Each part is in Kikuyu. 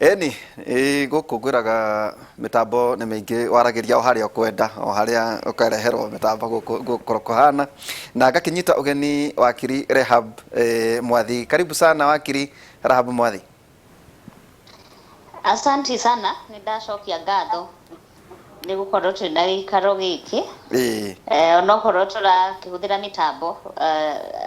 Ĩni, gũkũ ngwĩraga mĩtambo nĩ mĩingĩ waragĩria o harĩa ũkwenda, o harĩa ũkareherwo mĩtambo gũkũ gũkorwo kũhana. Na ngakĩnyita ũgeni wakiri Rehab Mwathi. Karibu sana wakiri Rahab Mwathi. Asanti sana, nĩ ndacokia ngatho nĩ gũkorwo twĩ na gĩikaro gĩkĩ. Onokorwo tũrakĩhũthĩra mĩtambo,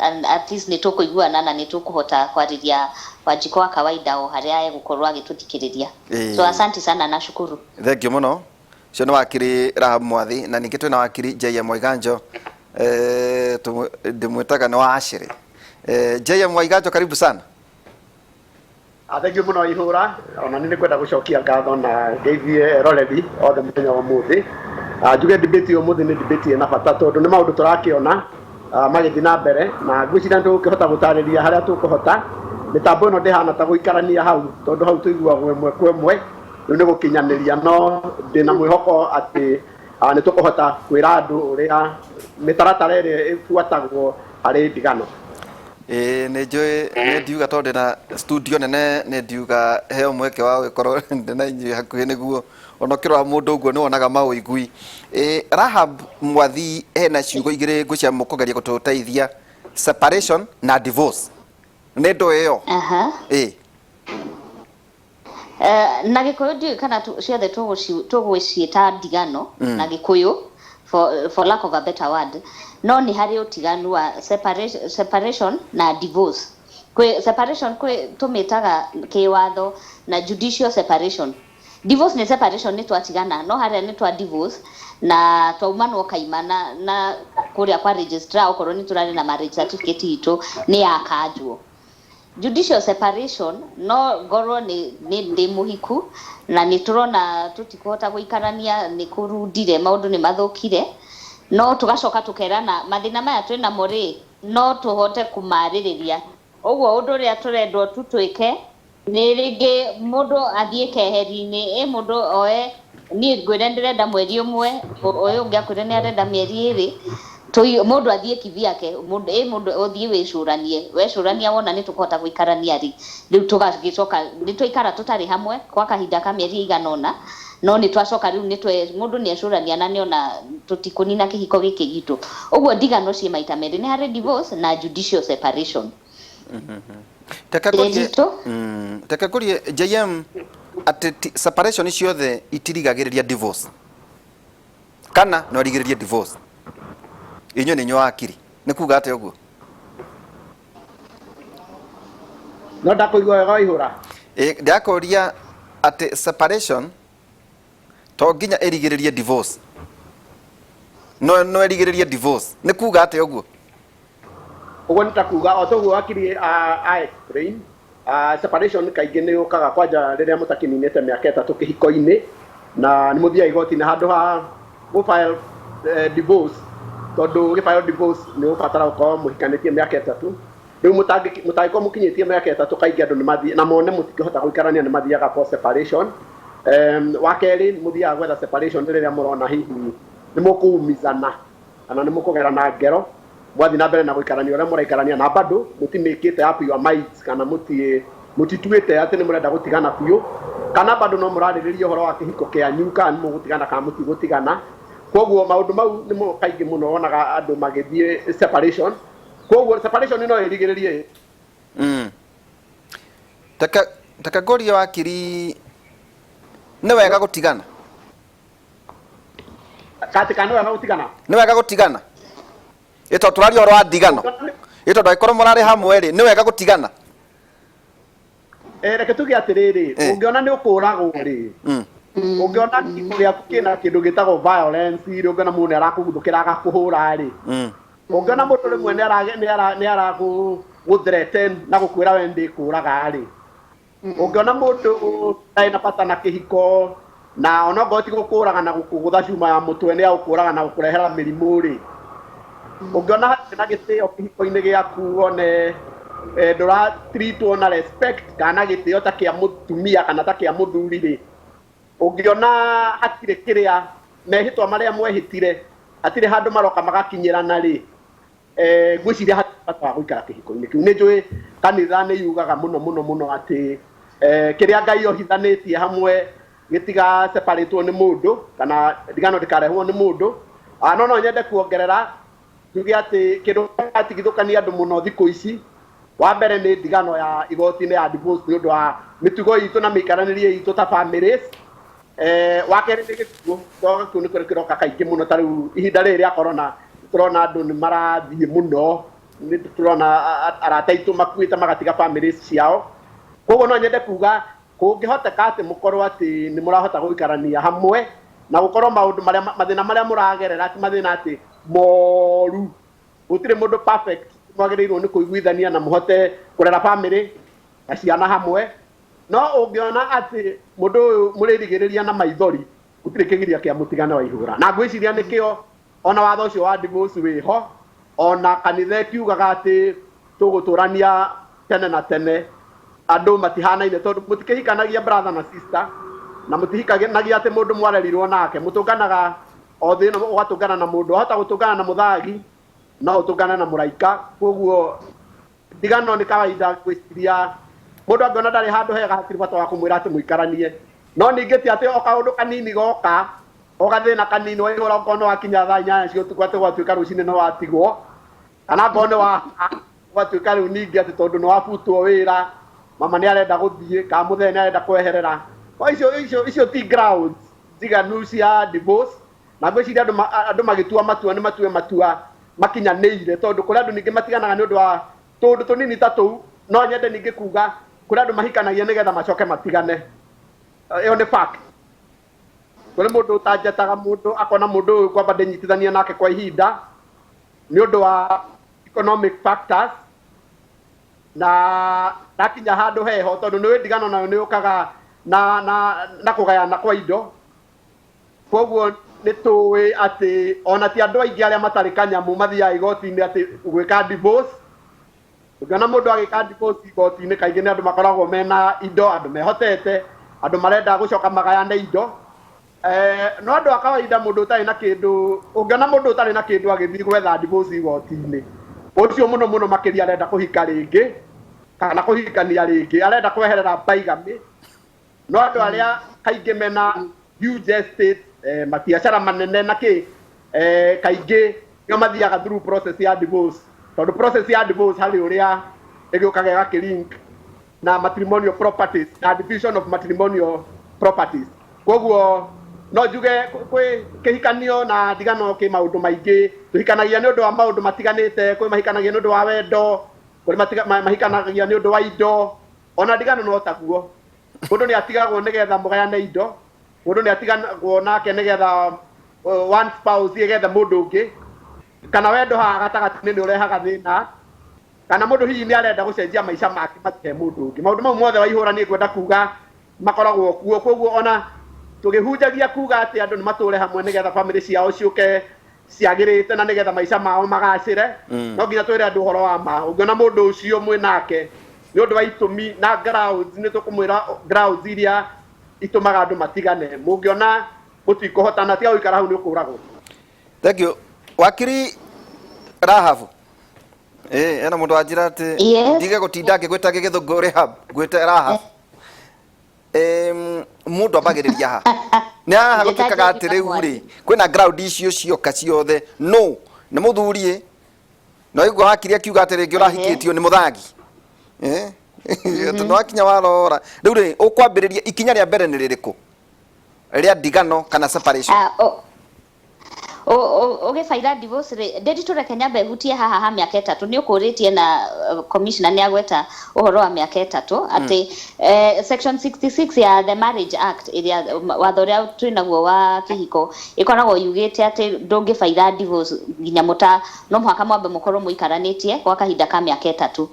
and at least nĩ tũkũiguana na nĩ tũkũhota kwarĩria Wanjikũ wa kawaida o harĩa egũkorwo agĩtũthikĩrĩria. So asanti sana na shukuru. Thank you mũno. Ũcio nĩ wakiri Rahab Mwathi na ningĩ twĩna wakiri JM Waiganjo. Ndĩmwĩtaga nĩ wa Ashley. JM Waiganjo karibu sana. Thengiũ mũno Ihũra, ona niĩ nĩngwenda gũcokia ngatho na ngeithie eroreri othe mũthenya wa ũmũthĩ. Njuge debate ya ũmũthĩ nĩ debate ĩna bata tondũ nĩ maũndũ tũrakĩona magĩthiĩ na mbere na ngwĩciria nĩ tũgũkĩhota gũtarĩria harĩa tũkũhota. Mĩtambo ĩno ndĩhana ta gũikarania hau tondũ hau tũiguagwo ĩmwe kwa ĩmwe, rĩu nĩ gũkinyanĩria no ndĩna mwĩhoko atĩ nĩ tũkũhota kwĩra andũ ũrĩa mĩtaratara ĩrĩa ĩbuatagwo harĩ ndigano. Ĩĩ nĩ njũĩ nĩ ndiuga tondũ ndĩna studio nene nĩ ndiuga heo mweke wa gũgĩkorwo ndĩ na inyuĩ hakuhĩ nĩguo ona ũkĩrora mũndũ ũguo nĩ wonaga maũigui. Ĩĩ Rahab Mwathi hena ciugo igĩrĩ ngwĩciria mũkũgeria gũtũteithia separation na divorce. Nĩ ndũĩ ĩyo? Ĩĩ. Na Gĩkũyũ ndiũĩ kana ciothe tũgũciĩta ndigano na Gĩkũyũ for lack of a better word, no nĩ harĩ ũtiganu wa separation na divorce. Kwĩ separation kwĩ tũmĩtaga kĩwatho na judicial separation. Divorce nĩ separation nĩ twatigana no harĩa nĩ twa divorce na twaumanwo kaimana na kũrĩa kwa registrar okorwo nĩ tũrarĩ na marriage certificate itũ nĩ yakanjwo. Judicial separation no ngorwo nĩ nĩ ndĩ mũhiku na nĩ tũrona tũtikũhota gũikarania nĩ kũrundire maũndũ nĩ mathũkire no tũgacoka tũkerana mathĩna maya twĩ namo rĩ no tũhote kũmarĩrĩria ũguo ũndũ ũrĩa tũrendwo tu twĩke nĩ rĩngĩ mũndũ athiĩ keheri-inĩ ĩ mũndũ oe niĩ ngwĩre ndĩrenda mweri ũmwe ũyũ ũngĩ akwĩre nĩ arenda mĩeri ĩrĩ mũndũ athiĩ kivyake mũndũ ĩ mũndũ ũthiĩ wĩcũranie wecũrania wona nĩ tũkũhota gũikarania rĩ rĩu tũgagĩcoka nĩ twaikara tũtarĩ hamwe kwa kahinda ka mĩeri ĩigana ũna no nĩ twacoka rĩu nĩ twe mũndũ nĩ ecũrania na nĩona tũtikũnina kĩhiko gĩkĩ gitũ ũguo ndigano ciĩ maita merĩ nĩ harĩ divorce na judicial separation. Reke ngũrie reke ngũrie JM atĩ separation ciothe itirigagĩrĩria divorce kana no irigĩrĩrie divorce inyuĩ nĩ inyuĩ wakiri nĩ kuga atĩa ũguo? No ndakũigua wega Waihũra. Ndakũria atĩ separation to nginya ĩrigĩrĩrie divorce no no ĩrigĩrĩrie divorce nĩ kuga atĩa ũguo? Ũguo nĩ ta kuga o toguo wakiri a explain, separation kaingĩ nĩ yũkaga kwanja rĩrĩa mũtakĩninĩte mĩaka ĩtatũ kĩhiko-inĩ na nĩ mũthiaga igoti-inĩ handũ ha gũ file divorce tondũ ũgĩ file divorce nĩ ũgũbatara gũkorwo mũhikanĩtie mĩaka ĩtatũ. Rĩu mũtangĩkorwo mũkinyĩtie mĩaka ĩtatũ kaingĩ andũ nĩ mathiaga na mone mũtingĩhota gũikarania nĩ mathiaga for separation. Wa kerĩ mũthiaga gwetha separation rĩrĩa mũrona hihi nĩ mũkũumizana kana nĩ mũkũgerana ngero mwathiĩ na mbere na gũikarania ũrĩa mũraikarania na bado mũtimĩkĩte up your minds kana mũtituĩte atĩ nĩ mũrenda gũtigana biũ kana bado no mũrarĩrĩria ũhoro wa kĩhiko kĩanyu kana nĩ mũgũtigana kana mũtigũtigana. Koguo maũndũ mau nĩmo kaingĩ mũno wonaga andũ magĩthiĩ separation. Koguo separation no ĩrigĩrĩrie. Reke ngũrie wakiri nĩ wega gũtigana? Kati kana nĩ wega gũtigana? Nĩ wega gũtigana? Ĩ tondũ tũraria ũhoro wa ndigano. Ĩ tondũ angĩkorwo mũrarĩ hamwe rĩ, nĩ wega gũtigana? Reke tuge atĩrĩrĩ, ũngĩona nĩ ũkũragwo rĩ, ũngĩona kĩhiko gĩaku kĩna kĩndũ gĩtagwo violence rĩ, ũngĩona mũndũ nĩ arakũguthũkĩra agakũhũra rĩ, ũngĩona mũndũ rĩmwe nĩ aragũ threaten na gũkwĩra we ndĩkũraga rĩ, ũngĩona mũndũ ndarĩ na bata na kĩhiko na onokorwo ti gũkũraga na gũkũgũtha cuma ya mũtwe nĩ agũkũraga na gũkũrehera mĩrimũ rĩ, ũngĩona hatirĩ na gĩtĩo kĩhiko-inĩ gĩaku wone ndũra treatwo na respect kana na gĩtĩo ta kĩa mũtumia kana ta kĩa mũthuri rĩ, ũngĩona hatirĩ kĩrĩa mehĩtwa marĩa mwehĩtire hatirĩ handũ maroka magakinyĩrana rĩ, ngwĩciria hatirĩ bata wa gũikara kĩhiko-inĩ kĩu. Nĩ njũĩ kanitha nĩ yugaga mũno mũno mũno atĩ Kĩrĩa Ngai ohithanĩtie hamwe gĩtiga separatwo nĩ mũndũ, kana ndigano ndĩkarehwo nĩ mũndũ. No nyende kuongerera tuge atĩ kĩndũ kĩratigithũkania andũ mũno thikũ ici, wa mbere nĩ ndigano ya igoti-inĩ ya divorce, nĩ ũndũ wa mĩtugo itũ na mĩikaranĩrie itũ ta families. Wa kerĩ nĩ gĩkuũ, tondũ gĩkuũ nĩkĩo kĩroka kaingĩ mũno. Ta rĩu ihinda rĩrĩ rĩa corona, tũrona andũ nĩ marathiĩ mũno, nĩ tũrona arata aitũ makuĩte magatiga families ciao. Koguo no nyende kuga kũngĩhoteka atĩ mũkorwo atĩ nĩ mũrahota gũikarania hamwe na gũkorwo maũndũ marĩa mathĩna marĩa mũragerera ti mathĩna atĩ moru, gũtirĩ mũndũ perfect, mwagĩrĩirwo nĩ kũiguithania na mũhote kũrera family na ciana hamwe. No ũngĩona atĩ mũndũ ũyũ mũrĩrigĩrĩria na maithori, gũtirĩ kĩgiria kĩa mũtigane wa ihũra. Na ngwĩciria nĩkĩo ona watho ũcio wa divorce wĩho, ona kanitha ĩkiugaga atĩ tũgũtũrania tene na tene. Andũ matihanaine, tondũ mũtikĩhikanagia brother na sister, na mũtihikanagia atĩ mũndũ mwarerirwo nake. Mũtũnganaga o thĩ ĩno, ũgatũngana na mũndũ, wahota gũtũngana na mũthagi, no ũtũngane na mũraika. Koguo ndigano nĩ kawaida. Ngwĩciria mũndũ angĩona ndarĩ handũ hega, hatirĩ bata wa kũmwĩra atĩ mũikaranie. No ningĩ ti atĩ o kaũndũ kanini goka, o gathĩna kanini waihũra, okorwo nĩ wakinya thaa 8 cia ũtukũ, atĩ gwatuĩka rũcinĩ nĩ watigwo, kana ngorwo nĩ wa gwatuĩka rĩu ningĩ atĩ tondũ nĩ wabutwo wĩra, mama nĩ arenda gũthiĩ kana mũthee nĩ arenda kweherera. O icio ti grounds njiganu cia divorce. Na ngwĩciria andũ magĩtua matua nĩ matue matua makinyanĩire, tondũ kũrĩ andũ ningĩ matiganaga nĩ ũndũ wa tũũndũ tũnini ta tũu. No nyende ningĩ kuga kũrĩ andũ mahikanagia nĩgetha macoke matigane. Ĩyo nĩ fact. Kũrĩ mũndũ ũtanjetaga, mũndũ akona mũndũ ũyũ kwamba ndĩnyitithania nake kwa ihinda nĩ ũndũ wa economic factors, na ndakinya handũ heho, tondũ nĩ ndigano nayo nĩ yũkaga na kũgayana kwa indo. Koguo nĩ tũĩ atĩ ona ti andũ aingĩ arĩa matarĩ kanyamũ mathiaga igoti-inĩ atĩ gwĩka divorce. Ũngĩona mũndũ agĩka divorce igoti-inĩ, kaingĩ nĩ andũ makoragwo mena indo, andũ mehotete, andũ marenda gũcoka magayane indo. No andũ a kawaida, mũndũ ũtarĩ na kĩndũ, ũngĩona mũndũ ũtarĩ na kĩndũ agĩthiĩ gwetha divorce igoti-inĩ, ũcio mũno mũno makĩria arenda kũhika rĩngĩ kana kũhikania rĩngĩ, arenda kweherera bigamy. No andũ arĩa kaingĩ mena huge estate, mabiacara manene na kĩ, kaingĩ nĩo mathiaga through process ya divorce, tondũ process ya divorce harĩ ũrĩa ĩgĩũkaga ĩgakĩlink na matrimonial properties na division of matrimonial properties. Koguo no njuge kwĩ kĩhikanio na ndigano kĩ maũndũ maingĩ. Tũhikanagia nĩ ũndũ wa maũndũ matiganĩte. Kwĩ mahikanagia nĩ ũndũ wa wendo, kũrĩ mahikanagia nĩ ũndũ wa indo. Ona ndigano no taguo, mũndũ nĩ atigagwo nĩgetha mũgayane indo, mũndũ nĩ atiganagwo nake nĩgetha one spouse ĩgethe mũndũ ũngĩ, kana wendo haha gatagatĩ-inĩ nĩ ũrehaga thĩna, kana mũndũ hihi nĩ arenda gũcenjia maica make matihe mũndũ ũngĩ. Maũndũ mau mothe waihũra niĩ ngwenda kuga makoragwo kuo. Koguo ona tũgĩhunjagia kuga atĩ andũ nĩ matũre hamwe nĩgetha family ciao ciũke ciagĩrĩte na nĩgetha maica mao magacĩre, no nginya twĩre andũ ũhoro wa ma. Ũngĩona mũndũ ũcio mwĩ nake nĩ ũndũ wa itũmi na grounds, nĩ tũkũmwĩra grounds iria itũmaga andũ matigane, mũngĩona mũtikũhotana, tiga gũikara hau, nĩ ũkũragwo. Thank you, wakiri Rahabu. Ena mũndũ wanjĩra atĩ Yes. ndige gũtinda ngĩgwĩta gĩgĩthũngũ Rehab, ngwĩte Rahab. Mũndũ ambagĩrĩria ha? Nĩ haha gũtuĩkaga atĩ rĩu rĩ, kwĩna ground icio cioka ciothe, no nĩ mũthuri ĩ, no igua wakiri akiuga atĩ rĩngĩ ũrahikĩtio nĩ mũthagi. Atĩ nĩ wakinya warora rĩu rĩ, ũkwambĩrĩria ikinya rĩa mbere nĩ rĩrĩkũ rĩa ndigano kana separation? Ah, ũgĩbaira divorce rĩ, ndĩri tũreke nyambe hutie haha ha mĩaka 3. Nĩ ũkũrĩtie na commissioner nĩ agweta ũhoro wa mĩaka 3, atĩ section 66 ya the Marriage Act ĩrĩa watho ũrĩa twĩnaguo wa kĩhiko ĩkoragwo yugĩte atĩ ndũngĩbaira divorce nginya mũta no mũhaka mwambe mũkorwo mũikaranĩtie gwa kahinda ka mĩaka 3.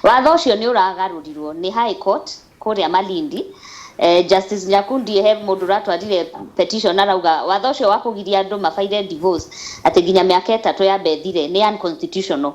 Watho ũcio nĩ ũragarũrirwo nĩ High Court kũrĩa Malindi. Justice Nyakundi, he mũndũ ũratwarire petition arauga watho ũcio wa kũgiria andũ mabaire divorce atĩ nginya mĩaka 3 yambe ĩthire nĩ unconstitutional.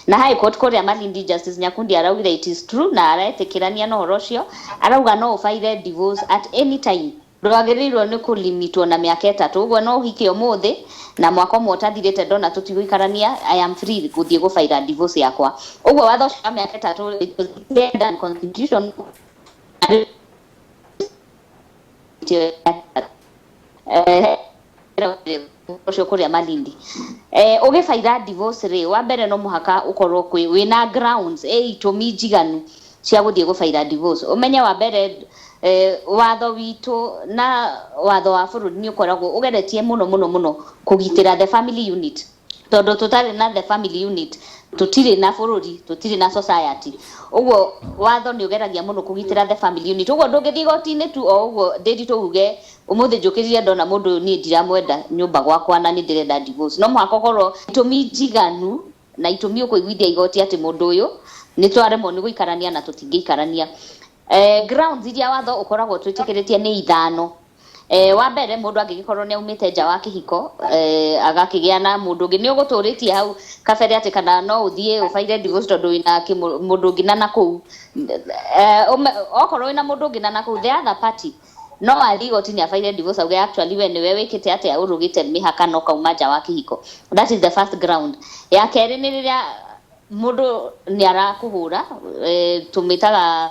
Na High Court kũrĩa Malindi, Justice Nyakundi araugire it is true na aretĩkĩrania na ũhoro ũcio. Arauga no ũbaire divorce at any time, ndwagĩrĩirwo nĩ kũlimitwo na mĩaka 3. Ũguo no ũhike ũmũthĩ na mwaka ũmwe ũtathirĩte ndona tũtigũikarania, I am free gũthiĩ gũbaira divorce yakwa. Ũguo watho ũcio wa mĩaka 3, it was declared unconstitutional. Ũcio kũrĩa Malindi, ũgĩbaira divorce rĩ, wa mbere no mũhaka ũkorwo kwĩ wĩna grounds, itũmi njiganu cia gũthiĩ gũbaira divorce. Ũmenye wa mbere, watho witũ na watho wa bũrũri nĩ ũkoragwo ũgeretie mũno mũno mũno kũgitĩra the family unit, tondũ tũtarĩ na the family unit tũtirĩ na bũrũri, tũtirĩ na society. Ũguo watho nĩ ũgeragia mũno kũgitĩra the family unit. Ũguo ndũngĩthiĩ igoti-inĩ tu o ũguo ndĩri uge ũmũthĩ njũkĩrire ndona mũndũ ũyũ niĩ ndiramwenda nyũmba gwakwa na nĩ ndĩrenda divorce. No mũhaka ũkorwo itũmi njiganu na itũmi ũkũiguithia igoti atĩ mũndũ ũyũ nĩ twaremwo nĩ gũikarania na tũtingĩikarania. Grounds iria watho ũkoragwo twĩtĩkĩrĩtie nĩ ithano. Wa mbere, mũndũ angĩgĩkorwo nĩ aumĩte nja wa kĩhiko, agakĩgĩa na mũndũ ũngĩ. Nĩ ũgũtũrĩtie hau kabere atĩ kana no ũthiĩ ũbaire divorce tondũ wĩna mũndũ ũngĩ na nakũu. Okorwo wĩna mũndũ ũngĩ na nakũu, the other party no athiĩ igoti-inĩ abaire divorce, auge actually we nĩwe wĩkĩte atĩa, ũrũgĩte mĩhaka na ũkauma nja wa kĩhiko. That is the first ground. Ya kerĩ nĩ rĩrĩa mũndũ nĩ arakũhũra, tũmĩtaga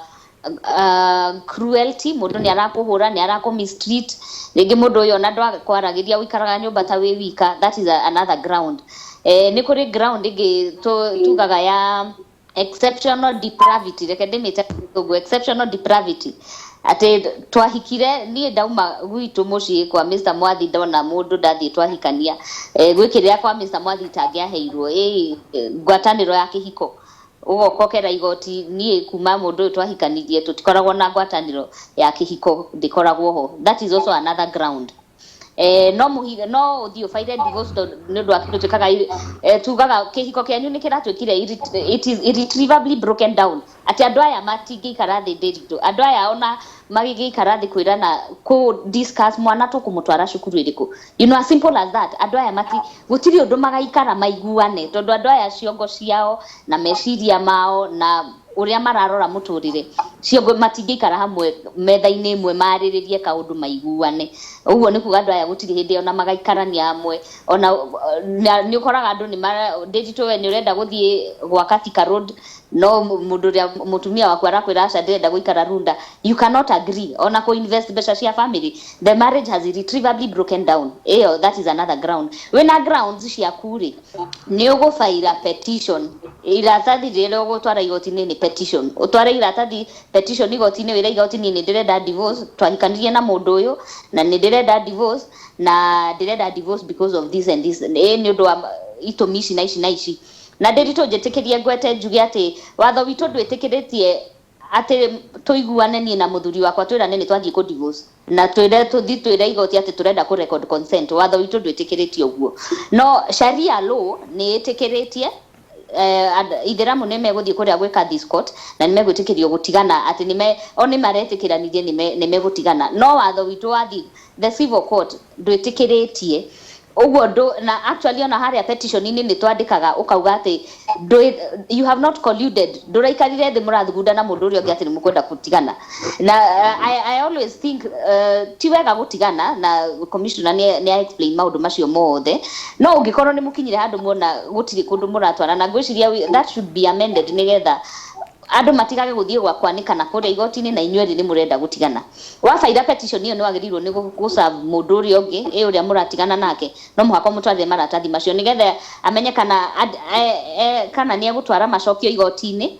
cruelty. Mũndũ nĩ arakũhũra, nĩ arakũ mistreat, rĩngĩ mũndũ ũyũ ona ndwakwaragĩria, ũikaraga nyũmba ta wĩ wika. That is another ground. Nĩ kũrĩ ground ĩngĩ tugaga ya exceptional depravity. Reke ndĩmĩte ũguo, exceptional depravity, atĩ twahikire, niĩ ndauma gwitũ mũciĩ kwa Mr Mwathi, ndona mũndũ, ndathiĩ twahikania, gwĩ kĩrĩa kwa Mr Mwathi itangĩaheirwo, ngwatanĩro ya kĩhiko. Ũgoka ũkera igoti, niĩ kuma mũndũ ũyũ twahikanirie tũtikoragwo na ngwatanĩro ya kĩhiko, ndĩkoragwo ho. That is also another ground. No mũhiga no ũthiĩ ũbaire divorce tondũ nĩ ũndũ wa kĩndũ twĩkaga, tugaga kĩhiko kĩanyu nĩ kĩratuĩkire it is irretrievably broken down, atĩ andũ aya matingĩikara thĩ ndĩritũ, andũ aya ona magĩgĩikara thĩ kwĩrana kũ discuss mwana tũkũmũtwara cukuru ĩrĩkũ, as simple as that. Andũ aya mati gũtirĩ ũndũ magaikara maiguane, tondũ andũ aya ciongo ciao na meciria mao na ũrĩa mararora mũtũrĩre ciongo matingĩikara hamwe metha-inĩ ĩmwe marĩrĩrie kaũndũ maiguane. Ũguo nĩ kuga andũ aya gũtirĩ hĩndĩ ona magaikarania hamwe. Ona nĩ ũkoraga andũ nĩ ndĩritũ, we nĩ ũrenda gũthiĩ gwaka Thika Road, no mũndũ ũrĩa mũtumia waku arakwĩra aca, ndĩrenda gũikara Runda. You cannot agree ona kũ invest mbeca cia family. The marriage has irretrievably broken down. Ĩyo, that is another ground. Wĩna grounds ciaku rĩ, nĩ ũgũbaira petition, iratathi rĩrĩa ũgũtwara igoti-inĩ nĩ petition. Ũtware iratathi, petition, igoti-inĩ, wĩre igoti niĩ nĩ ndĩrenda divorce, twahikanirie na mũndũ ũyũ na nĩ ndĩrenda divorce, na ndĩrenda divorce because of this and this, nĩ ũndũ wa itũmi ici na ici na ici. Na ndĩritũ njĩtĩkĩrie ngwete njuge atĩ watho witũ ndwĩtĩkĩrĩtie atĩ tũiguane niĩ na mũthuri wakwa, twĩrane nĩ twathiĩ kũ divorce na twĩre tũthi twĩre igoti atĩ tũrenda kũ record consent. Watho witũ ndwĩtĩkĩrĩtie ũguo, no sharia law nĩ ĩtĩkĩrĩtie. Ithĩramu nĩ megũthiĩ kũrĩa gwĩka this court na nĩ megwĩtĩkĩrio gũtigana, atĩ nĩ o nĩ maretĩkĩranirie nĩ megũtigana, no watho witũ wathiĩ the civil court ndwĩtĩkĩrĩtie ũguo ndũ. Na actually ona harĩa petition-inĩ nĩ twandĩkaga ũkauga atĩ you have not colluded, ndũraikarire thĩ mũrathugunda na mũndũ ũrĩa ũngĩ atĩ nĩ mũkwenda gũtigana. Na I always think ti wega gũtigana, na commissioner nĩ explain maũndũ macio mothe, no ũngĩkorwo nĩ mũkinyire handũ muona gũtirĩ kũndũ mũratwara, na ngwĩciria that should be amended nĩgetha andũ matigage gũthiĩ gwa kwanĩkana kũrĩa igoti-inĩ na inyuĩ erĩ nĩ mũrenda gũtigana. Wabaira petition ĩyo, nĩ wagĩrĩirwo nĩ gũ serve mũndũ ũrĩa ũngĩ, ũrĩa mũratigana nake. No mũhaka ũmũtwarĩre maratathi macio nĩgetha amenye kana kana nĩ egũtwara macokio igoti-inĩ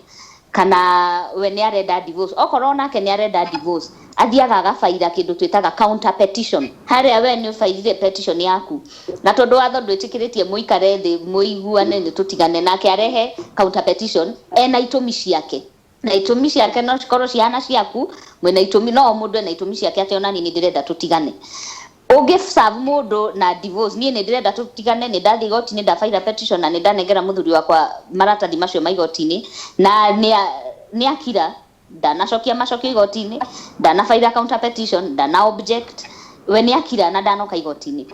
kana we nĩ arenda divorce. Okorwo nake nĩ arenda divorce, athiaga agabaira kĩndũ twĩtaga counter petition. Harĩa we nĩ ũbairire petition yaku, na tondũ watho ndwĩtĩkĩrĩtie mũikare thĩ mũiguane nĩ tũtigane, nake arehe counter petition ena itũmi ciake, na itũmi ciake no cikorwo cihana ciaku. Mwĩna itũmi, no o mũndũ ena itũmi ciake atĩ ona niĩ nĩ ndĩrenda tũtigane. Ũngĩ serve mũndũ na divorce, niĩ nĩ ndĩrenda tũtigane, nĩ ndathiĩ igoti-inĩ, ndabaira petition na nĩ ndanengera mũthuri wakwa maratathi macio ma igoti-inĩ, na nĩ akira, ndanacokia macokio igoti-inĩ, ndanabaira counter petition, ndana object, we nĩ akira na ndanoka igoti-inĩ.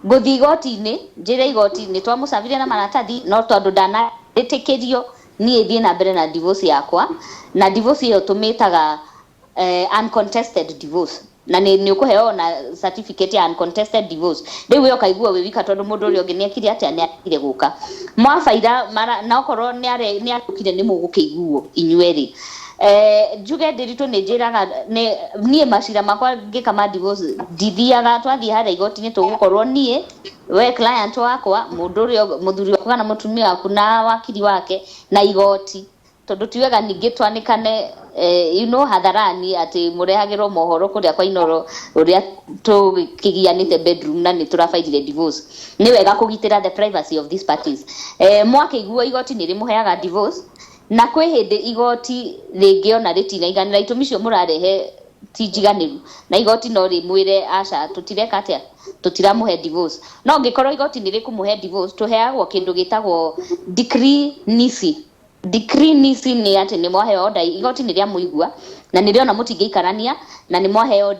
Ngũthiĩ igoti-inĩ njĩre igoti nĩ twamũcabire na maratathi, no tondũ ndanetĩkĩrio niĩ thiĩ na mbere na divorce yakwa. Na divorce ĩyo tũmĩtaga uncontested divorce. Na nĩ ũkũheo ona certificate ya uncontested divorce. Rĩu we ũkaigua wĩ wika tondũ mũndũ ũrĩa ũngĩ nĩ ekire atĩa? Nĩ aregire gũka mwabaira mara, na okorwo nĩ arũkire nĩ mũgũkĩiguo inyuerĩ. Njuge Ndĩritũ, nĩ njĩraga nĩ niĩ macira makwa ngĩka ma divorce ndithiaga. Twathiĩ harĩa igoti-inĩ, tũgũkorwo niĩ, we client wakwa, mũndũ ũrĩa mũthuri waku kana mũtumia waku na wakiri wake na igoti, tondũ ti wega ningĩ twanĩkane hadharani atĩ mũrehagĩrwo mohoro kũrĩa kwa Inoro ũrĩa tũkĩgianĩte bedroom na nĩ tũrabairire divorce. Nĩ wega kũgitĩra the privacy of these parties. Mwakĩiguo igoti nĩ rĩmũheaga divorce, na kwĩ hĩndĩ igoti rĩngĩona rĩtinaiganĩra, itũmi icio mũrarehe ti njiganĩru, na igoti no rĩmwĩre, "Aca, tũtireka atĩa, tũtiramũhe divorce." No ngĩkorwo igoti nĩ rĩkũmũhe divorce, tũheagwo kĩndũ gĩtagwo decree nisi. Decree nisi nĩ atĩ nĩ mwaheo order, igoti nĩ rĩa mũigua na nĩ rĩona mũtingĩikarania na nĩ mwaheo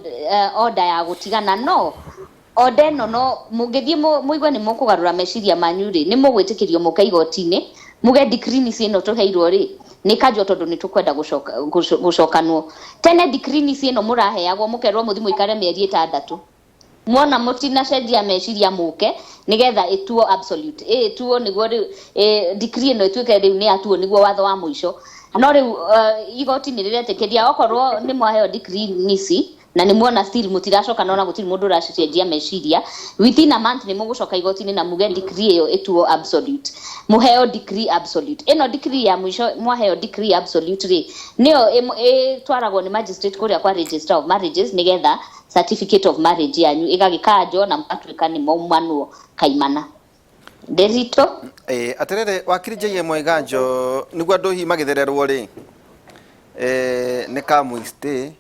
order ya gũtigana. No order ĩno no mũngĩthiĩ mũigue nĩ mũkũgarũra meciria manyu rĩ, nĩ mũgwĩtĩkĩrio mũke igoti-inĩ muge decree nisi ĩno tũheirwo rĩ nĩ kanjwo, tondũ nĩ tũkwenda gũcokanwo tene. Decree nisi ĩno mũraheagwo, mũkerwo mũthiĩ mũikare mĩeri 6, muona mũtinacenjia meciria mũke nĩgetha ĩtuo absolute, ĩtuo nĩguo rĩu decree ĩno ĩtuĩke rĩu nĩ yatuo, nĩguo watho wa mũico. No rĩu igoti nĩ rĩretĩkĩria, okorwo nĩ mwaheo decree nisi na nĩ muona still mũtiracoka nona gũtirĩ mũndũ ũracenjia meciria, within a month nĩ mũgũcoka igoti-inĩ na muge decree ĩyo ĩtuo absolute, mũheo decree absolute. Ĩno decree ya mũico, mwaheo decree absolute rĩ, nĩyo ĩtwaragwo nĩ magistrate kũrĩa kwa registrar of marriages nĩgetha certificate of marriage yanyu ĩgagĩkanjwo na mũgatuĩka nĩ maumanwo kaimana. Ndĩritũ. Ĩ atĩrĩrĩ, wakiri J.M. Waiganjo, nĩguo andũ hihi magĩthererwo rĩ, nĩ kamũistĩ,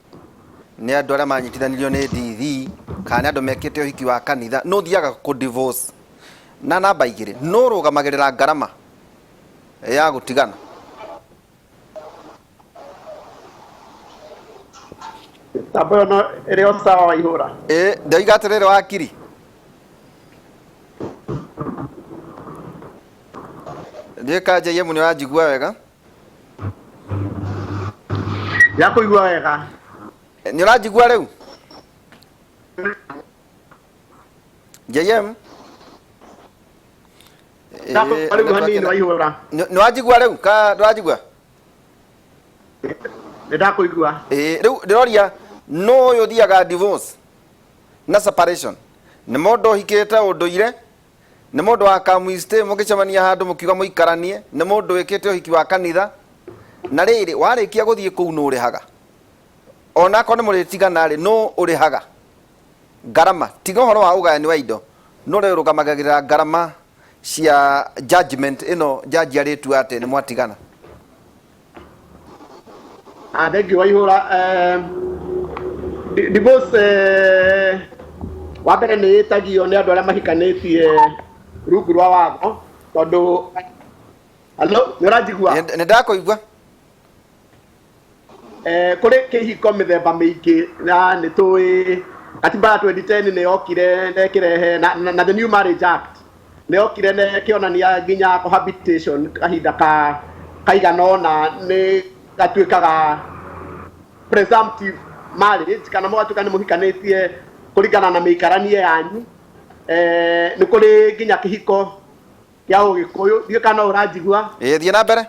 nĩ andũ arĩa manyitithanirio nĩ ndithi kana nĩ andũ mekĩte ũhiki wa kanitha, nũ thiaga kũ divorce? Na namba 2, nũ rũgamagĩrĩra ngarama ya gũtigana? Mĩtambo ĩyo no ĩrĩ o sawa, Waihũra? Ĩ ndoiga atĩrĩrĩ, wakiri, ndiũĩ ka JM nĩ ũranjigua wega? Ndĩrakũigua wega. Nĩ ũranjigua rĩu, JM? Ndakũigua rĩu hanini, Waihũra. Nĩ wanjigua rĩu ka ndũranjigua? Nĩ ndakũigua. Ĩ rĩu ndĩroria, nũ ũyũ ũthiaga divorce na separation? Nĩ mũndũ ũhikĩte ũndũire, nĩ mũndũ wa kamwistĩ mũgĩcemania handũ mũkiuga mũikaranie, nĩ mũndũ wĩkĩte ũhiki wa kanitha? Na rĩrĩ, warĩkia gũthiĩ kũu, nũ ũrĩhaga? Ona akorwo nĩ mũrĩtigana rĩ, nũ ũrĩhaga ngarama? Tiga ũhoro wa ũgayani wa indo, nũ ũrĩa ũrũgamagĩrĩra ngarama cia judgment ĩno jaji arĩtua atĩ nĩ mwatigana? Ah, thank you, Waihũra. Divorce wa mbere nĩ ĩtagio nĩ andũ arĩa mahikanĩtie rungu rwa watho tondũ. Hello, nĩ ũranjigua? Nĩ ndakũigua. Kũrĩ kĩhiko mĩthemba mĩingĩ na nĩ tũĩ katiba ya 2010 nĩ yokire na ĩkĩrehe na the new Marriage Act nĩ yokire na ĩkĩonania nginya cohabitation kahinda ka kaigana ũna nĩ gatuĩkaga presumptive marriage, kana mũgatuĩka nĩ mũhikanĩtie kũringana na mĩikaranie yanyu. Nĩ kũrĩ nginya kĩhiko kĩa Ũgĩkũyũ, ndiũĩ kana no ũranjigua. Ĩ, thiĩ na mbere.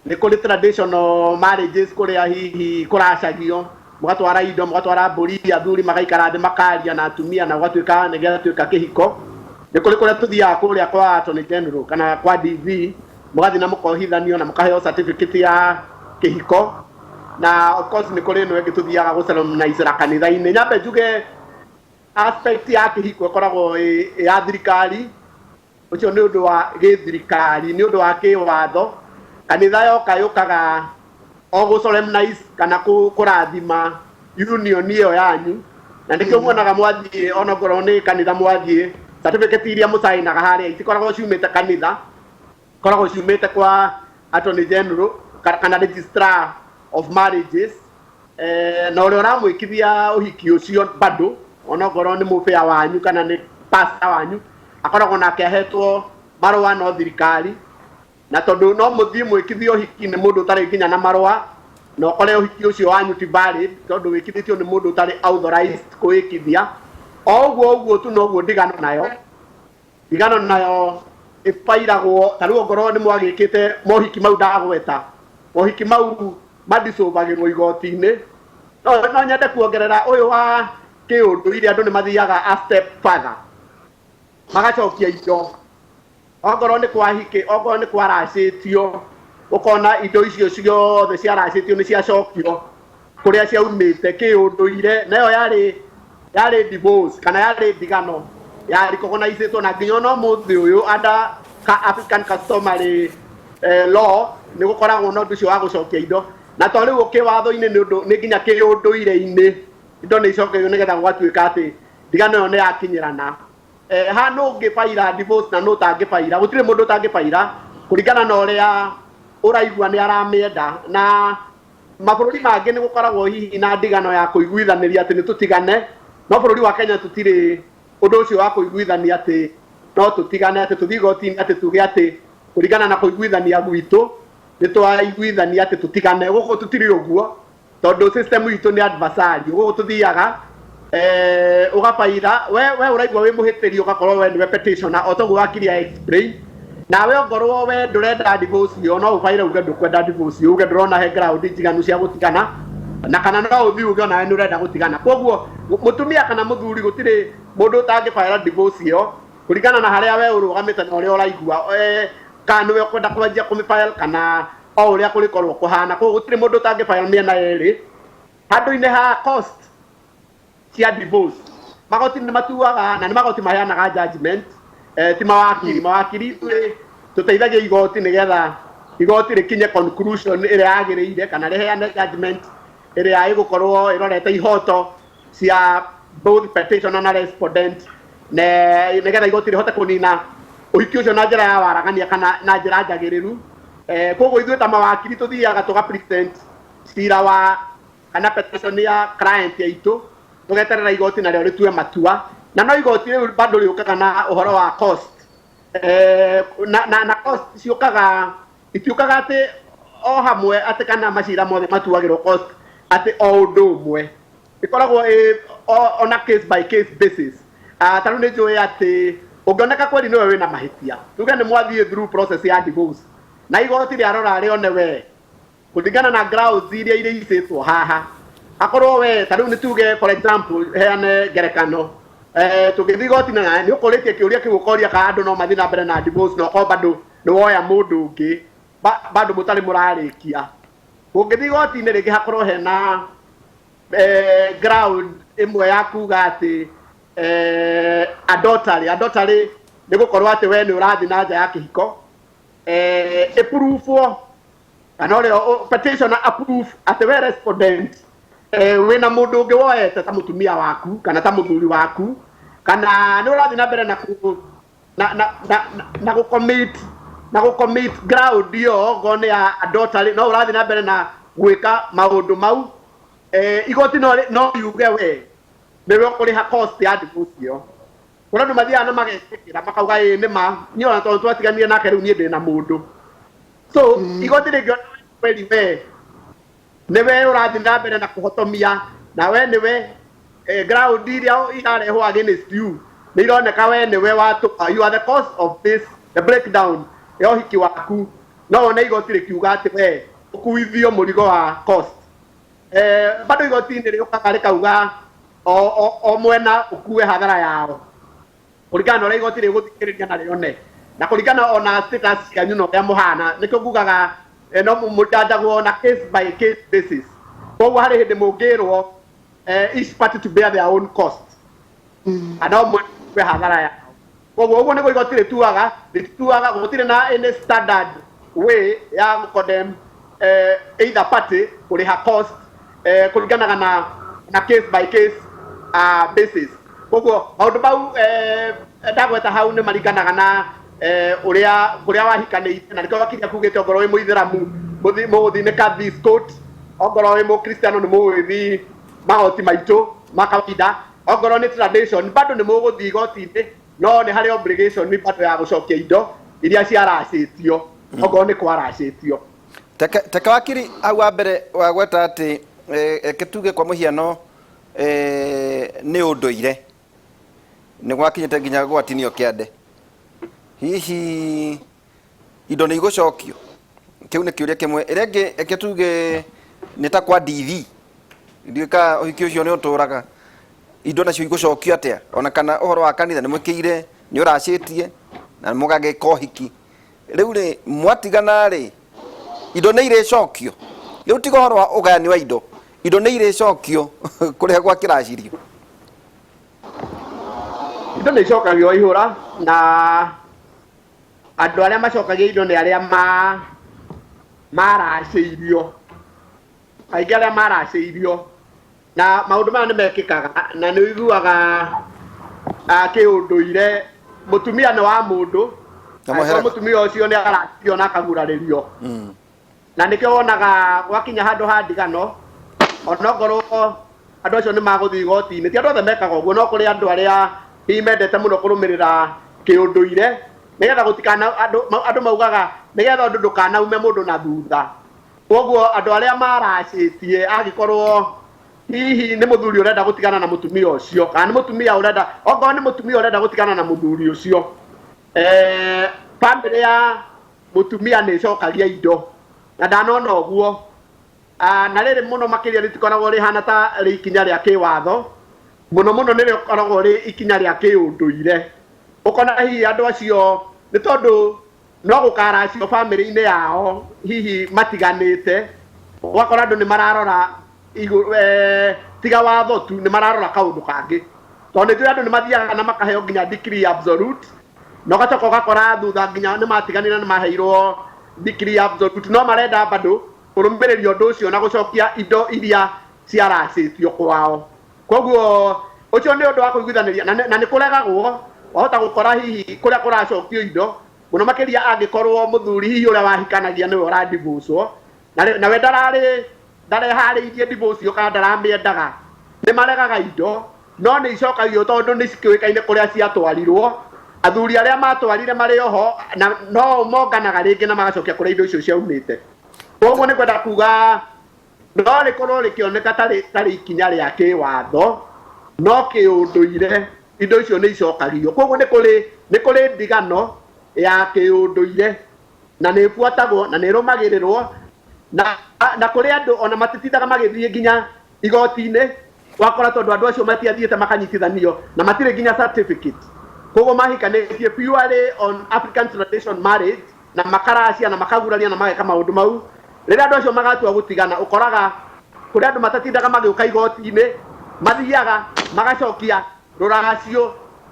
Nĩ kũrĩ traditional marriages kũrĩa hihi kũracagio, mũgatwara indo, mũgatwara mbũri, athuri magaikara thĩ makaria na atumia na gũgatuĩka nĩ gĩatuĩka kĩhiko. Nĩ kũrĩ kũrĩa tũthiaga kũrĩa kwa Attorney General kana kwa DV, mũgathiĩ na mũkohithanio na mũkaheo certificate ya kĩhiko. Na of course nĩ kũrĩ ĩno ĩngĩ tũthiaga gũsolemnize kanitha-inĩ. Nyambe njuge aspect ya kĩhiko ĩkoragwo ĩ ya thirikari, ũcio nĩ ũndũ wa gĩthirikari, nĩ ũndũ wa kĩwatho. Kanitha yoka yũkaga o gũ solemnize kana kũrathima union ĩyo yanyu, na nĩkĩo muonaga mwathiĩ, onokorwo nĩ kanitha mwathiĩ, certificate iria mũcainaga harĩa itikoragwo ciumĩte kanitha, ikoragwo ciumĩte kwa Attorney General kana registrar of marriages. Na ũrĩa ũramwĩkithia ũhiki ũcio bado, onokorwo nĩ mũbĩa wanyu kana nĩ pastor wanyu, akoragwo nake ahetwo marũa no thirikari. Na tondũ no mũthiĩ mwĩkithie ũhiki nĩ mũndũ ũtarĩ nginya na marũa. Na ũkore ũhiki ũcio wanyu ti valid tondũ wĩkithĩtio nĩ mũndũ ũtarĩ authorized kũwĩkithia. O ũguo ũguo tu noguo ndigano nayo. Ndigano nayo ĩbairagwo ta rĩu ongorwo nĩ mwagĩkĩte mohiki mau ndagweta, mohiki mau madicũbagĩrwo igoti-inĩ. No nyende kuongerera ũyũ wa kĩũndũire, andũ nĩ mathiaga a step further, magacokia indo. Ongorwo nĩ kwahikĩ, ongorwo nĩ kwaracĩtio, ũkona indo icio ciothe ciaracĩtio nĩ ciacokio kũrĩa ciaumĩte kĩũndũire. Nayo yarĩ divorce kana yarĩ ndigano ya recognizĩtwo, na nginya ona ũmũthĩ ũyũ under African customary law nĩ gũkoragwo na ũndũ ũcio wa gũcokia indo. Na to rĩu kĩwatho-inĩ, nĩ ũndũ nĩ nginya kĩũndũire-inĩ indo nĩ icokagio nĩgetha gũgatuĩka atĩ ndigano ĩyo nĩ yakinyĩrana. Ha nũ ũngĩbaira divorce na nũ ũtangĩbaira? Gũtirĩ mũndũ ũtangĩbaira kũringana na ũrĩa ũraigua nĩ aramĩenda. Na mabũrũri mangĩ nĩ gũkoragwo hihi na ndigano ya kũiguithanĩria atĩ nĩ tũtigane, no bũrũri wa Kenya tũtirĩ ũndũ ũcio wa kũiguithania atĩ no tũtigane, atĩ tũthiĩ igoti-inĩ atĩ tuge atĩ kũringana na kũiguithania gwitũ nĩ twaiguithania atĩ tũtigane. Gũkũ tũtirĩ ũguo tondũ system itũ nĩ adversarial. Gũkũ tũthiaga ũgabaira we ũraigua wĩ mũhĩtĩri, ũgakorwo we nĩwe petitioner o toguo wakiri ya explain. Nawe ongorwo we ndũrenda divorce ĩyo, no ũbaire uge ndũkwenda divorce ĩyo, uge ndũrona he ground njiganu cia gũtigana, na kana no ũthiĩ uge onawe nĩ ũrenda gũtigana. Koguo mũtumia kana mũthuri, gũtirĩ mũndũ ũtangĩbaira divorce ĩyo kũringana na harĩa we ũrũgamĩte na ũrĩa ũraigua, kana nĩwe ũkwenda kwanjia kũmĩfile kana o ũrĩa kũrĩkorwo kũhana. Koguo gũtirĩ mũndũ ũtangĩfile mĩena yerĩ. Handũ-inĩ ha cost cia divorce, magoti nĩ matuaga na nĩ magoti maheanaga judgment, ti mawakiri. Mawakiri ithuĩ tũteithagia igoti nĩgetha igoti rĩkinye conclusion ĩrĩa yagĩrĩire kana rĩheane judgment ĩrĩa ĩgũkorwo ĩrorete ihoto cia both petitioner na respondent, nĩgetha igoti rĩhote kũnina ũhiki ũcio na njĩra ya waragania kana na njĩra njagĩrĩru. Koguo ithuĩ ta mawakiri tũthiaga tũga present cira wa kana petition ya client yaitũ, tũgeterera igoti narĩo rĩtue matua. Na no igoti rĩu bado rĩũkaga na ũhoro wa cost, na cost ciũkaga, itiũkaga atĩ o hamwe atĩ kana macira mothe matuagĩrwo cost atĩ o ũndũ ũmwe. Ĩkoragwo ĩ on a case by case basis. Ta rĩu nĩ njũĩ atĩ ũngĩoneka kweli nĩwe wĩna mahĩtia, tuge nĩ mwathiĩ through process ya divorce na igoti rĩarora rĩone we kũringana na grounds iria irĩicĩtwo haha, akorwo we ta rĩu nĩ tuge, for example, heane ngerekano, tũngĩthiĩ igoti na nĩ ũkũrĩtie kĩũria kĩu ũkoria kana andũ no mathiĩ na mbere na divorce na ũkorwo bado nĩ woya mũndũ ũngĩ bado mũtarĩ mũrarĩkia, ũngĩthiĩ igoti-inĩ rĩngĩ hakorwo hena ground ĩmwe ya kuga atĩ adultery nĩ gũkorwo atĩ we nĩ ũrathiĩ na nja ya kĩhiko, ĩpruvwo kana ũrĩa petitioner approve atĩ we respondent wĩna mũndũ ũngĩ woete ta mũtumia waku kana ta mũthuri waku, kana nĩ ũrathiĩ na mbere na ku na na na na, na gũcommit na gũcommit ground ĩyo okorwo nĩ ya adultery, no ũrathiĩ na mbere na gwĩka maũndũ mau, igoti no riuge we nĩwe ũkũrĩha cost ya divorce ĩyo. Kũrĩ andũ mathiaga na magetĩkĩra makauga, "Ĩĩ, nĩ ma niĩ ona tondũ twatiganire nake, rĩu niĩ ndĩ na mũndũ." So igoti rĩngĩona kweli we nĩwe ũrathiĩ na mbere na kũhotomia na we nĩwe ground iria irarehwo against you nĩ ironeka we nĩwe watũma, you are the cause of this, the breakdown ya ũhiki waku, no wone igoti rĩkiuga atĩ we ũkuithio mũrigo wa cost. Bado igoti-inĩ rĩũkaga rĩkauga o mwena ũkue hathara yao kũringana na ũrĩa igoti rĩgũthikĩrĩria na rĩone na kũringana ona status cianyu na ũrĩa mũhana. Nĩkĩo ngugaga no mũjanjagwo na case by case basis. Koguo harĩ hĩndĩ mũngĩrwo each party to bear their own cost kana ũmwe kwe hathara yao. Koguo ũguo nĩguo igoti rĩtuaga. Rĩtituaga, gũtirĩ na any standard way ya condemn either party kũrĩha cost, kũringanaga na case by case basis. Koguo maũndũ mau ndagweta hau nĩ maringanaga na ũrĩa kũrĩa wahikanĩire, na nĩkĩo wakinya kugĩte ongorwo wĩ mũithĩramu mũgũthiĩ nĩ Kadhi's court, ongorwo wĩ mũkristiano nĩ mũgũgĩthiĩ magoti maitũ ma kawaida, ongorwo nĩ tradition bado nĩ mũgũthiĩ igoti-inĩ, no nĩ harĩ obligation bado ya gũcokia indo iria ciaracĩtio ongorwo nĩ kwaracĩtio. Teke wakiri hau wa mbere wagweta atĩ reke tuge kwa mũhiano nĩ ũndũire nĩ gwakinyĩte nginya gwatinio kĩande, hihi indo nĩ igũcokio? Kĩu nĩ kĩũria kĩmwe. Ĩrĩa ĩngĩ, reke tuge nĩ ta kwa DV, ndiũĩ kana ũhiki ũcio nĩ ũtũraga, indo nacio igũcokio atĩa? Ona kana ũhoro wa kanitha nĩ mwĩkĩire, nĩ ũracĩtie na mũgagĩka ũhiki, rĩu rĩ mwatigana rĩ, indo nĩ irĩcokio? Rĩu tiga ũhoro wa ũgayani wa indo, indo nĩ irĩcokio kũrĩa gwakĩracirio? Indo nĩ icokagio ihũra, na andũ arĩa macokagia indo nĩ arĩa maracĩirio, kaingĩ arĩa maracĩirio. Na maũndũ maya nĩ mekĩkaga, na nĩ ũiguaga kĩũndũire mũtumia nĩ wa mũndũ, Na angĩkorwo mũhereka. Mũtumia ũcio nĩ aracĩirio na akagurarĩrio, na nĩkĩo wonaga gwakinya handũ ha ndigano, onokorwo andũ acio nĩ magũthiĩ igoti-inĩ, ti andũ othe mekaga ũguo, no kũrĩ andũ arĩa hihi mendete mũno kũrũmĩrĩra kĩũndũire, nĩgetha gũtikana andũ maugaga nĩgetha ũndũ ndũkanaume mũndũ na thutha. Koguo andũ arĩa maracĩtie, angĩkorwo hihi nĩ mũthuri ũrenda gũtigana na mũtumia ũcio, kana nĩ mũtumia ũrenda, okorwo nĩ mũtumia ũrenda gũtigana na mũthuri ũcio, bamĩrĩ ya mũtumia nĩ ĩcokagia indo, na ndanona ũguo. Na rĩrĩ mũno makĩria rĩtikoragwo rĩhana ta rĩ ikinya rĩa kĩwatho, mũno mũno nĩ rĩkoragwo rĩ ikinya rĩa kĩũndũire. Ũkona hihi andũ acio nĩ tondũ no gũkaracio bamĩrĩ-inĩ yao, hihi matiganĩte, ũgakora andũ nĩ mararora igũrũ, tiga watho tu, nĩ mararora kaũndũ kangĩ, tondũ nĩ njũĩ andũ nĩ mathiaga na makaheo nginya decree absolute, na ũgacoka ũgakora thutha nginya nĩ matiganire, nĩ maheirwo decree absolute, no marenda bado kũrũmĩrĩria ũndũ ũcio na gũcokia indo iria ciaracĩtio kwao. Koguo ũcio nĩ ũndũ wa kũiguithanĩria, na nĩ kũregagwo. Wahota gũkora hihi kũrĩa kũracokio indo mũno makĩria, angĩkorwo mũthuri hihi ũrĩa wahikanagia nĩwe ũradivorcwo, nawe ndararĩ ndareharĩirie divorce ĩyo kana ndaramĩendaga, nĩ maregaga indo, no nĩ icokagio tondũ nĩ cikĩũĩkaine kũrĩa ciatwarirwo. Athuri arĩa matwarire marĩ oho, na no monganaga rĩngĩ na magacokia kũrĩa indo icio ciaumĩte. Koguo nĩ kwenda kuga no rĩkorwo rĩkĩoneka tarĩ ikinya rĩa kĩwatho, no kĩũndũire indo icio nĩ icokagio. Koguo nĩ kũrĩ ndigano ya kĩũndũire, na nĩ ĩbuatagwo na nĩ ĩrũmagĩrĩrwo, na kũrĩ andũ ona matitindaga magĩthiĩ nginya igoti-inĩ. Wakora tondũ andũ acio matiathiĩte makanyitithanio na matirĩ nginya certificate, koguo mahikanĩtie purely on African tradition marriage, na makaracia na makaguraria na mageka maũndũ mau. Rĩrĩa andũ acio magatua gũtigana, ũkoraga kũrĩ andũ matatindaga magĩũka igoti-inĩ, mathiaga magacokia rũracio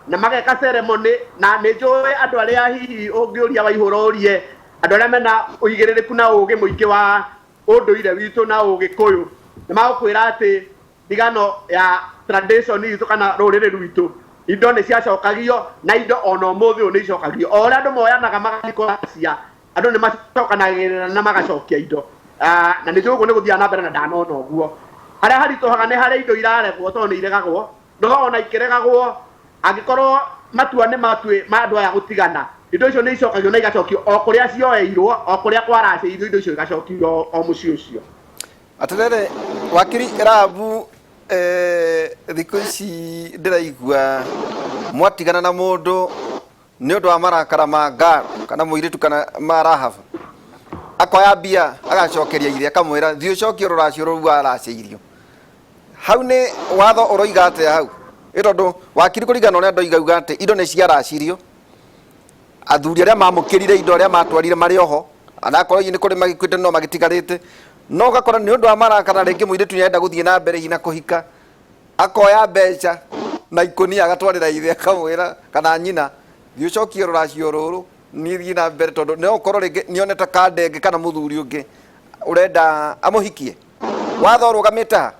na mageka ceremony. Na nĩ njũĩ andũ arĩa hihi ũngĩũria Waihũra, ũrie andũ arĩa mena ũigĩrĩrĩku na ũgĩ mũingĩ wa ũndũire witũ na ũgĩkũyũ, nĩ magũkwĩra atĩ ndigano ya tradition itũ kana rũrĩrĩ rwitũ, indo nĩ ciacokagio, na indo ona ũmũthĩ ũyũ nĩ icokagio. O ũrĩa andũ moyanaga magathiĩ kũracia, andũ nĩ macokanagĩrĩra na magacokia indo. Na nĩ njũĩ ũguo nĩ gũthiaga na mbere, na ndanona ũguo. Harĩa haritũhaga nĩ harĩa indo iraregwo, tondũ nĩ iregagwo, no ona ikĩregagwo, angĩkorwo matua nĩ matue ma andũ aya gũtigana, indo icio nĩ icokagio na igacokio o kũrĩa cioeirwo, o kũrĩa kwaracĩirio, indo icio igacokio o mũciĩ ũcio. Atĩrĩrĩ wakiri Rahabu, thikũ ici ndĩraigua mwatigana na mũndũ nĩ ũndũ wa marakara ma ngaro kana mũirĩtu kana ma Rahabu, akoya mbia agacokeria ithe, akamwĩra, "Thiĩ ũcokie rũracio rũu waracĩirio." Hau nĩ watho ũroiga atĩa hau? Ĩ tondũ wakiri, kũringana na ũrĩa ndoiga, uga atĩ indo nĩ ciaracirio, athuri arĩa mamũkĩrire indo, arĩa matwarire, marĩ oho, anakorwo hihi nĩ kũrĩ magĩkuĩte no magĩtigarĩte, no ũgakora nĩ ũndũ wa marakara, rĩngĩ mũirĩtu nĩ arenda gũthiĩ na mbere hihi na kũhika, akoya mbeca na ikũnia agatwarĩra ithe, akamwĩra kana nyina, "Thiĩ ũcokie rũracio rũrũ, niĩ thiĩ na mbere," tondũ no ũkorwo rĩngĩ nĩonete kanda ĩngĩ kana mũthuri ũngĩ ũrenda amũhikie. Watho ũrũgamĩte ha?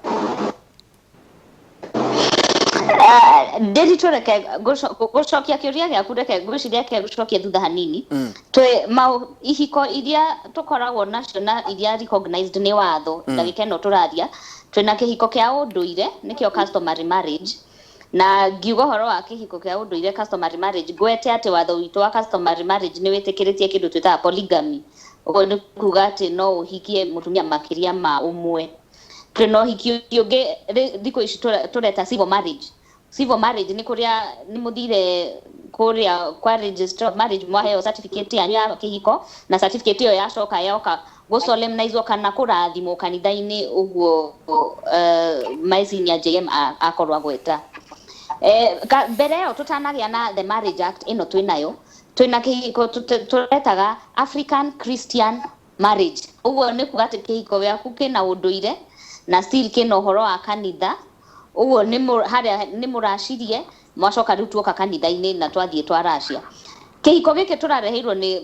Ndĩritũ, reke gũcokia kĩũria gĩaku, reke ngwĩciria reke gũcokia thutha hanini. Twĩ mau ihiko iria tũkoragwo nacio na iria recognized nĩ watho, ndagĩka ĩno tũraria, twĩna kĩhiko kĩa ũndũire, nĩkĩo customary marriage. Na ngiuga ũhoro wa kĩhiko kĩa ũndũire, customary marriage, ngwete atĩ watho witũ wa customary marriage nĩ wĩtĩkĩrĩtie kĩndũ twĩtaga polygamy. Ũguo nĩ kuga atĩ no ũhikie mũtumia makĩria ma ũmwe. Twĩna ũhiki ũngĩ thikũ ici tũreta civil marriage. Civil marriage nĩ kũrĩa nĩ mũthire kũrĩa kwa registrar of marriage, mwaheo certificate yanyu ya kĩhiko, na certificate ĩyo yacoka yoka gũsolemnizwo kana kũrathimwo kanitha-inĩ, ũguo my senior JM akorwo agweta. Mbere ĩyo tũtanagĩa na the Marriage Act ĩno twĩnayo, twĩna kĩhiko tũretaga African Christian marriage. Ũguo nĩ kuga atĩ kĩhiko gĩaku kĩna ũndũire na still kĩna ũhoro wa kanitha. Ũguo nĩ harĩa nĩ mũracirie, mwacoka rĩu tuoka kanitha-inĩ na twathiĩ twaracia. Kĩhiko gĩkĩ tũrareheirwo nĩ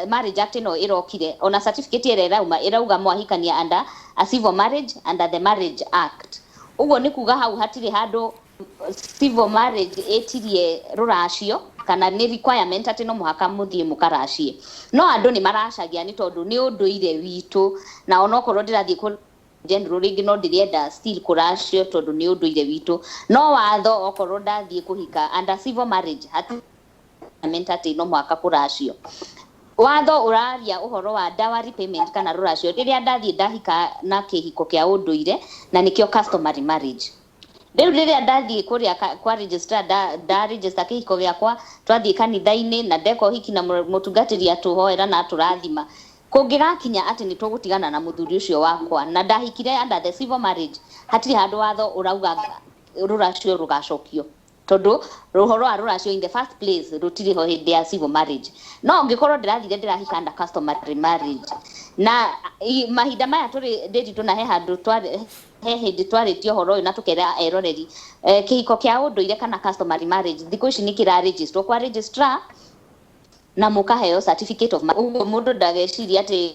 Marriage Act ĩno ĩrokire, ona certificate ĩrĩa ĩrauma ĩrauga mwahikania under a civil marriage under the Marriage Act. Ũguo nĩ kuga hau hatirĩ handũ civil marriage ĩtirie rũracio kana nĩ requirement atĩ no mũhaka mũthiĩ mũkaracie. No andũ nĩ maracagia nĩ tondũ nĩ ũndũire witũ, na onokorwo ndĩrathiĩ kũ general rĩngĩ no ndĩrenda still kũracio tondũ nĩ ũndũire witũ. No watho, okorwo ndathiĩ kũhika under civil marriage, hatirĩ requirement atĩ no mũhaka kũracio. Watho ũraria ũhoro wa dowry payment kana rũracio rĩrĩa ndathiĩ ndahika na kĩhiko kĩa ũndũire, na nĩkĩo customary marriage. Rĩu rĩrĩa ndathiĩ kũrĩa kwa registrar, nda register kĩhiko gĩakwa, twathiĩ kanitha-inĩ na ndeka ũhiki na mũtungatĩri atũhoera na atũrathima, kũngĩgakinya atĩ nĩ tũgũtigana na mũthuri ũcio wakwa na ndahikire under the civil marriage, hatirĩ handũ watho ũrauga rũracio rũgacokio, tondũ rũhoro wa rũracio in the first place rũtirĩ ho hĩndĩ ya civil marriage. No angĩkorwo ndĩrathire ndĩrahika under customary marriage, na mahinda maya tũrĩ ndĩritũ, na he handũ twarĩ, he hĩndĩ twarĩtie ũhoro ũyũ na tũkera eroreri, kĩhiko kĩa ũndũire kana customary marriage thikũ ici nĩ kĩra kwa registrar na mũkaheo certificate of marriage. Ũguo mũndũ ndageciria atĩ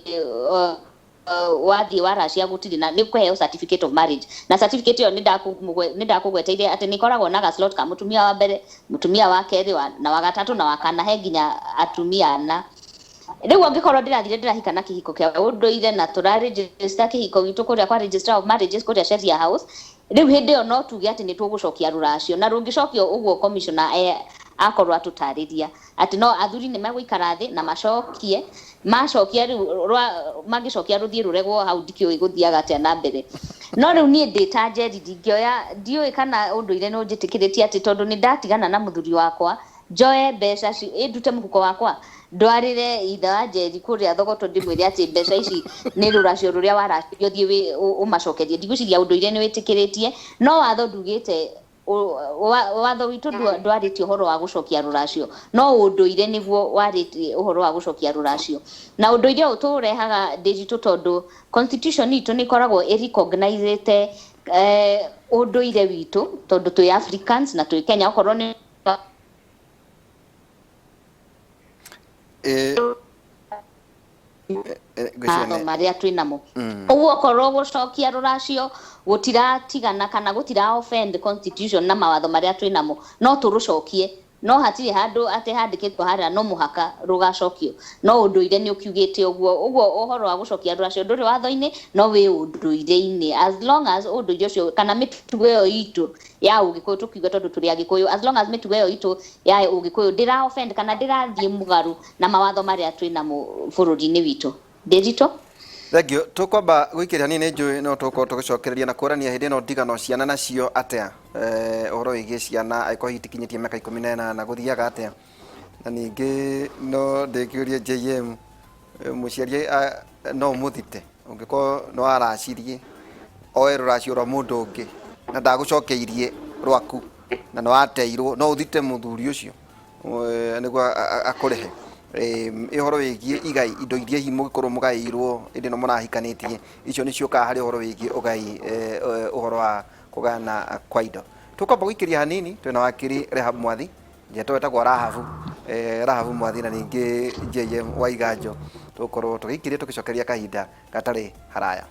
wathiĩ waracia gũtirĩ na nĩ kũheo certificate of marriage. Na certificate ĩyo nĩ ndakũgweteire atĩ nĩ ĩkoragwo na ga slot ka mũtumia wa mbere, mũtumia wa kerĩ, na wa gatatũ na wa kana, he nginya atumia ana. Rĩu angĩkorwo ndĩrathire ndĩrahika na kĩhiko kĩa ũndũire na tũraregister kĩhiko gitũ kũrĩa kwa registrar of marriages kũrĩa Sheria House, rĩu hĩndĩ ĩyo no tuge atĩ nĩ tũgũcokia rũracio, na rũngĩcokio ũguo commissioner akorwo atũtarĩria atĩ no athuri nĩ megũikara thĩ na macokie. Macokia rĩu mangĩcokia rũthiĩ rũregwo hau, ndikĩũĩ gũthiaga atĩa na mbere. No rĩu niĩ ndĩ ta Njeri ndingĩoya, ndiũĩ kana ũndũire nĩ ũnjĩtĩkĩrĩtie atĩ tondũ nĩ ndatigana na mũthuri wakwa njoe mbeca ndute mũhuko wakwa ndwarĩre ithe wa Njeri kũrĩa Thogoto ndĩmwĩre atĩ mbeca ici nĩ rũracio rũrĩa waracirio, thiĩ ũmacokerie. Ndigwĩciria ũndũire nĩ wĩtĩkĩrĩtie, no watho ndugĩte watho witũ ndwarĩtie ũhoro wa gũcokia rũracio, no ũndũire nĩguo warĩtie ũhoro wa gũcokia rũracio. Na ũndũire ũyũ tũũrehaga ndĩritũ tondũ constitution itũ nĩ ĩkoragwo ĩrecognizĩte ũndũire witũ, tondũ twĩ Africans na twĩ Kenya, okorwo nĩ Ngwĩciria mawatho marĩa twĩ namo. Ũguo okorwo gũcokia rũracio gũtiratigana kana gũtira offend constitution na mawatho marĩa twĩ namo, no tũrũcokie. No hatirĩ handũ atĩ handĩkĩtwo harĩa no mũhaka rũgacokio, no ũndũire nĩ ũkiugĩte ũguo. Ũguo ũhoro wa gũcokia rũracio ndũrĩ watho-inĩ, no wĩ ũndũire-inĩ, as long as ũndũire ũcio kana mĩtugo ĩyo itũ ya ũgĩkũyũ, tũkiuga tondũ tũrĩ Agĩkũyũ, as long as mĩtugo ĩyo itũ ya ũgĩkũyũ ndĩra offend kana ndĩrathiĩ mũgarũ na mawatho marĩa twĩ namo bũrũri-inĩ witũ. Ndĩritũ. Thank you. Tũkwamba gũikĩria hanini, nĩ njũĩ no tũgũkorwo tũgĩcokereria na kũrania hĩndĩ ĩno ndigano ciana nacio atĩa, ũhoro wĩgiĩ ciana angĩkorwo hihi itikinyĩtie mĩaka 18 gũthiaga atĩa. Na ningĩ no ndĩkĩũrie JM, mũciari no ũmũthite ũngĩkorwo nĩ waracirie oe rũracio rwa mũndũ ũngĩ na ndagũcokeirie rwaku na nĩ wateirwo, no ũthite mũthuri ũcio nĩguo akũrĩhe? Ũhoro wĩgiĩ igai, indo iria hihi mũngĩkorwo mũgaĩirwo hĩndĩ ĩno mũrahikanĩtie, icio nĩ ciũkaga harĩ ũhoro wĩgiĩ ũgai, ũhoro wa kũgayana kwa indo. Tũkwamba gũikĩria hanini. Twĩna wakiri Rehab Mwathi, njetwo wetagwo Rahabu, Rahabu Mwathi, na ningĩ JM Waiganjo. Tũgũkorwo tũgĩikĩria tũgĩcokeria kahinda gatarĩ haraya.